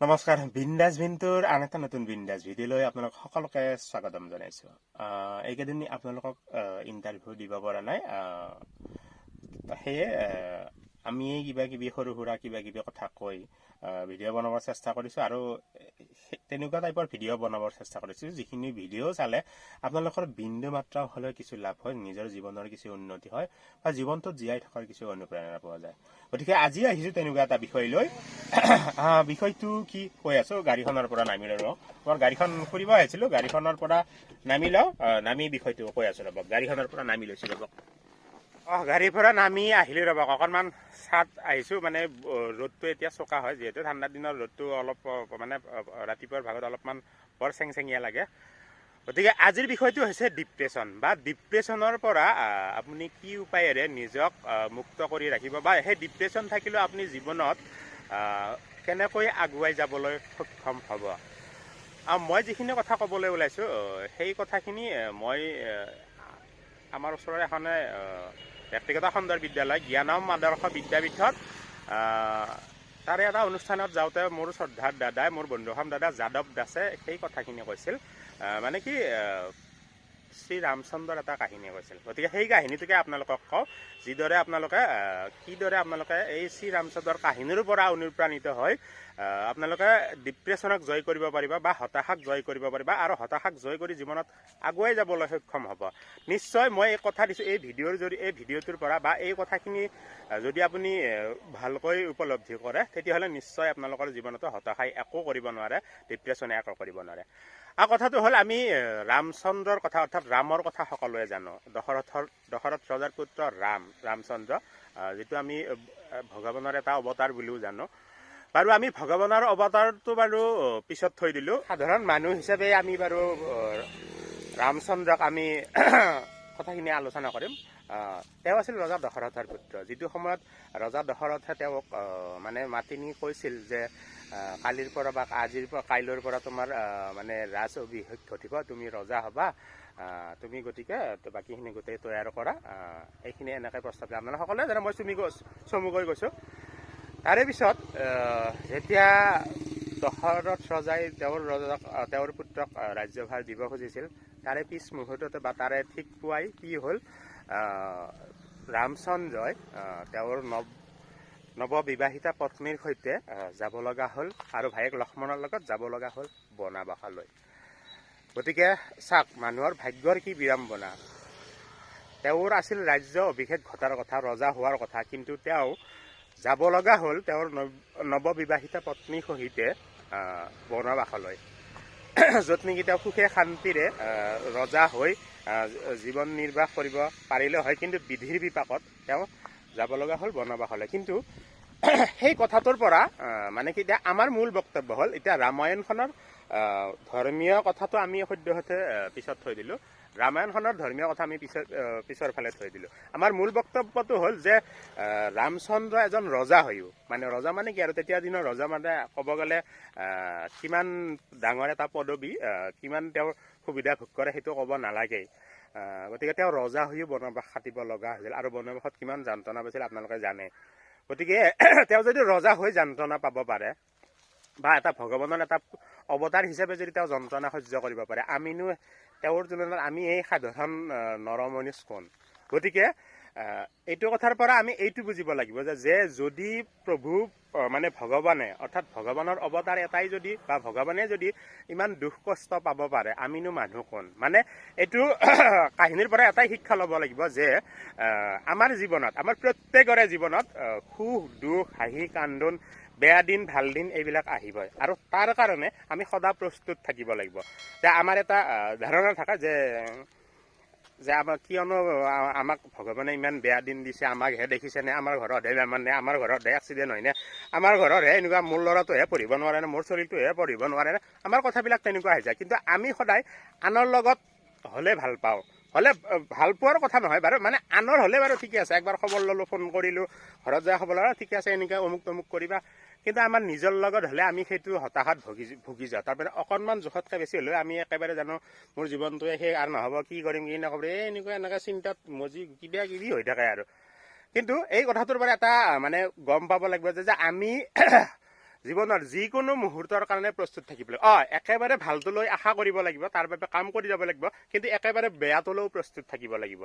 নমস্কাৰ, বিন্দাছ ভিনটোৰ আন এটা নতুন বিন্দাছ ভিডিঅ'লৈ আপোনালোক সকলোকে স্বাগতম জনাইছোঁ। এইকেইদিন আপোনালোকক ইণ্টাৰভিউ দিব পৰা নাই। সেয়ে আমি কিবা কিবি সৰু সুৰা কিবা কিবি কথা কৈ ভিডিঅ' বনাবৰ চেষ্টা কৰিছোঁ আৰু তেনেকুৱা টাইপৰ ভিডিঅ' বনাবৰ চেষ্টা কৰিছোঁ, যিখিনি ভিডিঅ' চালে আপোনালোকৰ বিন্দু মাত্ৰা হ'লেও কিছু লাভ হয়, নিজৰ জীৱনৰ কিছু উন্নতি হয় বা জীৱনটোত জীয়াই থকাৰ কিছু অনুপ্ৰেৰণা পোৱা যায়। গতিকে আজি আহিছোঁ তেনেকুৱা এটা বিষয় লৈ। বিষয়টো কি কৈ আছো। গাড়ীখনৰ পৰা নামি লওঁ। মই গাড়ীখন ফুৰিব আহিছিলো। গাড়ীখনৰ পৰা নামি লওঁ। নামি বিষয়টো কৈ আছো, ৰ'ব। গাড়ীখনৰ পৰা নামি লৈছো, ৰ'ব। গাড়ীৰ পৰা নামি আহিলো, ৰ'ব। অকণমান ছাঁত আহিছো। মানে ৰ'দটো এতিয়া চোকা হয়, যিহেতু ঠাণ্ডা দিনৰ ৰ'দটো অলপ মানে ৰাতিপুৱাৰ ভাগত অলপমান বৰ চেং চেঙীয়া লাগে। গতিকে আজিৰ বিষয়টো হৈছে ডিপ্ৰেশ্যন বা ডিপ্ৰেশ্যনৰ পৰা আপুনি কি উপায়েৰে নিজক মুক্ত কৰি ৰাখিব বা সেই ডিপ্ৰেশ্যন থাকিলেও আপুনি জীৱনত কেনেকৈ আগুৱাই যাবলৈ সক্ষম হ'ব। আৰু মই যিখিনি কথা ক'বলৈ ওলাইছোঁ, সেই কথাখিনি মই আমাৰ ওচৰৰে এখন ব্যক্তিগত খণ্ডৰ বিদ্যালয় জ্ঞানম আদৰ্শ বিদ্যাপীঠত তাৰে এটা অনুষ্ঠানত যাওঁতে মোৰ শ্ৰদ্ধাৰ দাদাই, মোৰ বন্ধুসম দাদা যাদৱ দাসে সেই কথাখিনি কৈছিল। মানে কি, শ্ৰী ৰামচন্দ্ৰৰ এটা কাহিনী কৈছিল। গতিকে সেই কাহিনীটোকে আপোনালোকক কওঁ, যিদৰে আপোনালোকে কিদৰে আপোনালোকে এই শ্ৰী ৰামচন্দ্ৰৰ কাহিনীৰ পৰা অনুপ্ৰাণিত হৈ আপোনালোকে ডিপ্ৰেশ্যনক জয় কৰিব পাৰিব বা হতাশাক জয় কৰিব পাৰিব আৰু হতাশাক জয় কৰি জীৱনত আগুৱাই যাবলৈ সক্ষম হ'ব। নিশ্চয় মই এই কথা দিছোঁ, এই ভিডিঅ'ৰ যদি এই ভিডিঅ'টোৰ পৰা বা এই কথাখিনি যদি আপুনি ভালকৈ উপলব্ধি কৰে, তেতিয়াহ'লে নিশ্চয় আপোনালোকৰ জীৱনতো হতাশাই একো কৰিব নোৱাৰে, ডিপ্ৰেশ্যনে একো কৰিব নোৱাৰে। আৰু কথাটো হ'ল, আমি ৰামচন্দ্ৰৰ কথা, অৰ্থাৎ ৰামৰ কথা সকলোৱে জানো। দশৰথ ৰজাৰ পুত্ৰ ৰাম, ৰামচন্দ্ৰ, যিটো আমি ভগৱানৰ এটা অৱতাৰ বুলিও জানো। বাৰু, আমি ভগৱানৰ অৱতাৰটো বাৰু পিছত থৈ দিলোঁ। সাধাৰণ মানুহ হিচাপে আমি বাৰু ৰামচন্দ্ৰক আমি কথাখিনি আলোচনা কৰিম। তেওঁ আছিল ৰজা দশৰথৰ পুত্ৰ। যিটো সময়ত ৰজা দশৰথে তেওঁক মানে মাতি নি কৈছিল যে কালিৰ পৰা বা আজিৰ পৰা, কাইলৈৰ পৰা তোমাৰ মানে ৰাজ অভিষেক ঘটিব, তুমি ৰজা হ'বা, তুমি গতিকে বাকীখিনি গোটেই তৈয়াৰ কৰা, এইখিনি এনেকৈ প্ৰস্তাৱ দিলে। আপোনালোক সকলোৱে জানে, মই চমুকৈ কৈছোঁ। তাৰে পিছত যেতিয়া দশৰথ ৰজাই তেওঁৰ পুত্ৰক ৰাজ্যভাৰ দিব খুজিছিল, তাৰে পিছ মুহূৰ্ততে বা তাৰে ঠিক পুৱাই কি হ'ল, ৰামচন্দ্ৰই তেওঁৰ নৱবিবাহিতা পত্নীৰ সৈতে যাব লগা হ'ল আৰু ভায়েক লক্ষ্মণৰ লগত যাব লগা হ'ল বনবাসলৈ। গতিকে চাওক, মানুহৰ ভাগ্যৰ কি বিড়ম্বনা! তেওঁৰ আছিল ৰাজ্য অভিষেক ঘটাৰ কথা, ৰজা হোৱাৰ কথা, কিন্তু তেওঁ যাব লগা হ'ল তেওঁৰ নৱবিবাহিতা পত্নী সহিতে বনবাসলৈ, য'ত নেকি তেওঁ সুখে শান্তিৰে ৰজা হৈ জীৱন নিৰ্বাহ কৰিব পাৰিলে হয়। কিন্তু বিধিৰ বিপাকত তেওঁ যাব লগা হ'ল বনবাসলৈ। কিন্তু সেই কথাটোৰ পৰা মানে কি, এতিয়া আমাৰ মূল বক্তব্য হ'ল, এতিয়া ৰামায়ণখনৰ ধৰ্মীয় কথাটো আমি সদ্যহতে পিছত থৈ দিলোঁ। ৰামায়ণখনৰ ধৰ্মীয় কথা আমি পিছৰ ফালে থৈ দিলোঁ। আমাৰ মূল বক্তব্যটো হ'ল যে ৰামচন্দ্ৰ এজন ৰজা হৈও, মানে ৰজা মানে কি আৰু, তেতিয়া দিনৰ ৰজা মানে ক'ব গ'লে কিমান ডাঙৰ এটা পদবী, কিমান তেওঁৰ সুবিধা ভোগ কৰে, সেইটো ক'ব নালাগেই। গতিকে তেওঁ ৰজা হৈও বনবাস খাটিব লগা হৈছিল আৰু বনবাসত কিমান যন্ত্ৰণা পাইছিল আপোনালোকে জানে। গতিকে তেওঁ যদি ৰজা হৈ যন্ত্ৰণা পাব পাৰে বা এটা ভগৱানৰ এটা অৱতাৰ হিচাপে যদি তেওঁ যন্ত্ৰণা সহ্য কৰিব পাৰে, আমিনো তেওঁৰ তুলনাত আমি এই সাধাৰণ নৰমনিচ কোন? গতিকে এইটো কথাৰ পৰা আমি এইটো বুজিব লাগিব যে যদি প্ৰভু মানে ভগৱানে, অৰ্থাৎ ভগৱানৰ অৱতাৰ এটাই যদি বা ভগৱানে যদি ইমান দুখ কষ্ট পাব পাৰে, আমিনো মানুহ কোন? মানে এইটো কাহিনীৰ পৰা এটাই শিক্ষা ল'ব লাগিব যে আমাৰ জীৱনত, আমাৰ প্ৰত্যেকৰে জীৱনত সুখ দুখ, হাঁহি কান্দোন, বেয়া দিন ভাল দিন এইবিলাক আহিবই আৰু তাৰ কাৰণে আমি সদা প্ৰস্তুত থাকিব লাগিব। যে আমাৰ এটা ধাৰণা থাকে যে যে আমাক কিয়নো আমাক ভগৱানে ইমান বেয়া দিন দিছে, আমাকহে দেখিছেনে, আমাৰ ঘৰতহে বেমাৰ নে, আমাৰ ঘৰতহে এক্সিডেণ্ট হয়নে, আমাৰ ঘৰতহে এনেকুৱা, মোৰ ল'ৰাটোহে পঢ়িব নোৱাৰে নে, মোৰ ছোৱালীটোহে পঢ়িব নোৱাৰে নে, আমাৰ কথাবিলাক তেনেকুৱা হৈ যায়। কিন্তু আমি সদায় আনৰ লগত হ'লে ভাল পাওঁ। হ'লে ভাল পোৱাৰ কথা নহয় বাৰু, মানে আনৰ হ'লে বাৰু ঠিকে আছে, একবাৰ খবৰ ল'লোঁ, ফোন কৰিলোঁ, ঘৰত যাই খবৰ ল'লোঁ, ঠিকে আছে, এনেকুৱা অমুক তমুক কৰিবা। কিন্তু আমাৰ নিজৰ লগত হ'লে আমি সেইটো হতাশাত ভুগি ভুগি যাওঁ। তাৰপৰা অকণমান জোখতকৈ বেছি হ'লেও আমি একেবাৰে জানো মোৰ জীৱনটোৱে শেষ, আৰু নহ'ব, কি কৰিম কি নকৰিম, এই এনেকুৱা এনেকুৱা চিন্তাত মজি কিবা কিবি হৈ থাকে। আৰু কিন্তু এই কথাটোৰ পৰা এটা মানে গম পাব লাগিব যে আমি জীৱনৰ যিকোনো মুহূৰ্তৰ কাৰণে প্ৰস্তুত থাকিব লাগিব। একেবাৰে ভালটোলৈ আশা কৰিব লাগিব, তাৰ বাবে কাম কৰি যাব লাগিব, কিন্তু একেবাৰে বেয়াটোলৈও প্ৰস্তুত থাকিব লাগিব।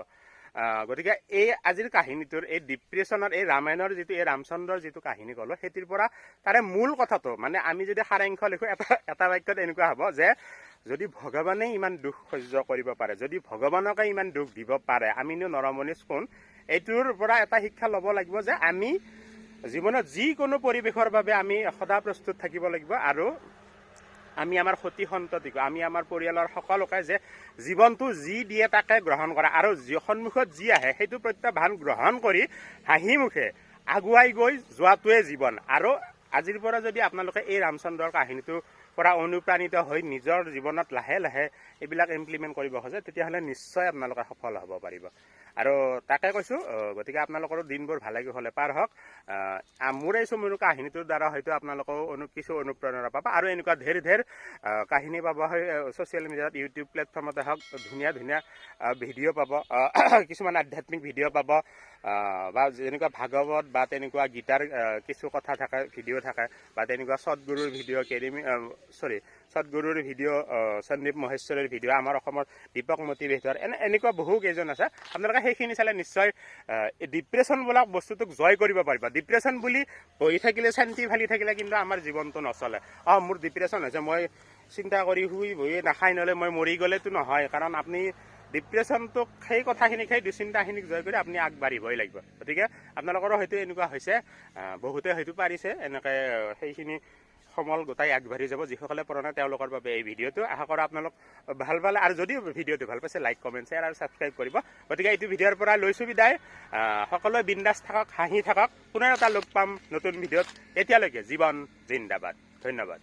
গতিকে এই আজিৰ কাহিনীটোৰ, এই ডিপ্ৰেশ্যনৰ, এই ৰামায়ণৰ যিটো, এই ৰামচন্দ্ৰৰ যিটো কাহিনী ক'লোঁ, সেইটোৰ পৰা তাৰে মূল কথাটো, মানে আমি যদি সাৰাংশ লিখোঁ এটা এটা বাক্যত এনেকুৱা হ'ব যে যদি ভগৱানে ইমান দুখ সহ্য কৰিব পাৰে, যদি ভগৱানকে ইমান দুখ দিব পাৰে, আমিনো নৰমনিচ কোন? এইটোৰ পৰা এটা শিক্ষা ল'ব লাগিব যে আমি জীৱনত যিকোনো পৰিৱেশৰ বাবে আমি সদা প্ৰস্তুত থাকিব লাগিব আৰু আমি আমাৰ সতি সন্ততিক, আমি আমাৰ পৰিয়ালৰ সকলোকে যে জীৱনটো যি দিয়ে তাকে গ্ৰহণ কৰা আৰু যি সন্মুখত যি আহে সেইটো প্ৰত্যাহ্বান গ্ৰহণ কৰি হাঁহি মুখে আগুৱাই গৈ যোৱাটোৱে জীৱন। আৰু আজিৰ পৰা যদি আপোনালোকে এই ৰামচন্দ্ৰৰ কাহিনীটোৰ পৰা অনুপ্ৰাণিত হৈ নিজৰ জীৱনত লাহে লাহে এইবিলাক ইমপ্লিমেণ্ট কৰিব খোজে, তেতিয়াহ'লে নিশ্চয় আপোনালোকে সফল হ'ব পাৰিব। আৰু তাকে কৈছোঁ, গতিকে আপোনালোকৰো দিনবোৰ ভালে কুশলে পাৰ হওক। মোৰ এই চমু কাহিনীটোৰ দ্বাৰা হয়তো আপোনালোকেও কিছু অনুপ্ৰেৰণা পাব আৰু এনেকুৱা ধেৰ ধেৰ কাহিনী পাব। হয়, ছ'চিয়েল মিডিয়াত, ইউটিউব প্লেটফৰ্মতে হওক, ধুনীয়া ধুনীয়া ভিডিঅ' পাব, কিছুমান আধ্যাত্মিক ভিডিঅ' পাব, বা যেনেকুৱা ভাগৱত বা তেনেকুৱা গীতাৰ কিছু কথা থাকে, ভিডিঅ' থাকে, বা তেনেকুৱা সদগুৰুৰ ভিডিঅ', কেৰিমি, চৰি, সদগুৰুৰ ভিডিঅ', সন্দীপ মহেশ্বৰীৰ ভিডিঅ', আমাৰ অসমৰ দীপক মটিভেটৰ, এনেকুৱা বহু কেইজন আছে। আপোনালোকে সেইখিনি চালে নিশ্চয় ডিপ্ৰেশ্যন বোলা বস্তুটোক জয় কৰিব পাৰিব। ডিপ্ৰেশ্যন বুলি বহি থাকিলে, শান্তি ফালি থাকিলে কিন্তু আমাৰ জীৱনটো নচলে। মোৰ ডিপ্ৰেশ্যন হৈছে, মই চিন্তা কৰি শুই বহি নাখাই নহ'লে মই মৰি গ'লেতো নহয়। কাৰণ আপুনি ডিপ্ৰেশ্যনটোক, সেই কথাখিনিক, সেই দুশ্চিন্তাখিনিক জয় কৰি আপুনি আগবাঢ়িবই লাগিব। গতিকে আপোনালোকৰো হয়তো এনেকুৱা হৈছে, বহুতে হয়তো পাৰিছে এনেকৈ সেইখিনি সমল গোটাই আগবাঢ়ি যাব। যিসকলে পৰা নাই, তেওঁলোকৰ বাবে এই ভিডিঅ'টো। আশা কৰোঁ আপোনালোক ভাল পালে আৰু যদি ভিডিঅ'টো ভাল পাইছে, লাইক, কমেণ্ট, শ্বেয়াৰ আৰু ছাবস্ক্ৰাইব কৰিব। গতিকে এইটো ভিডিঅ'ৰ পৰা লৈছোঁ বিদায়। সকলোৱে বিন্দাছ থাকক, হাঁহি থাকক। পুনৰ এটা লগ পাম নতুন ভিডিঅ'ত। এতিয়ালৈকে জীৱন জিন্দাবাদ। ধন্যবাদ।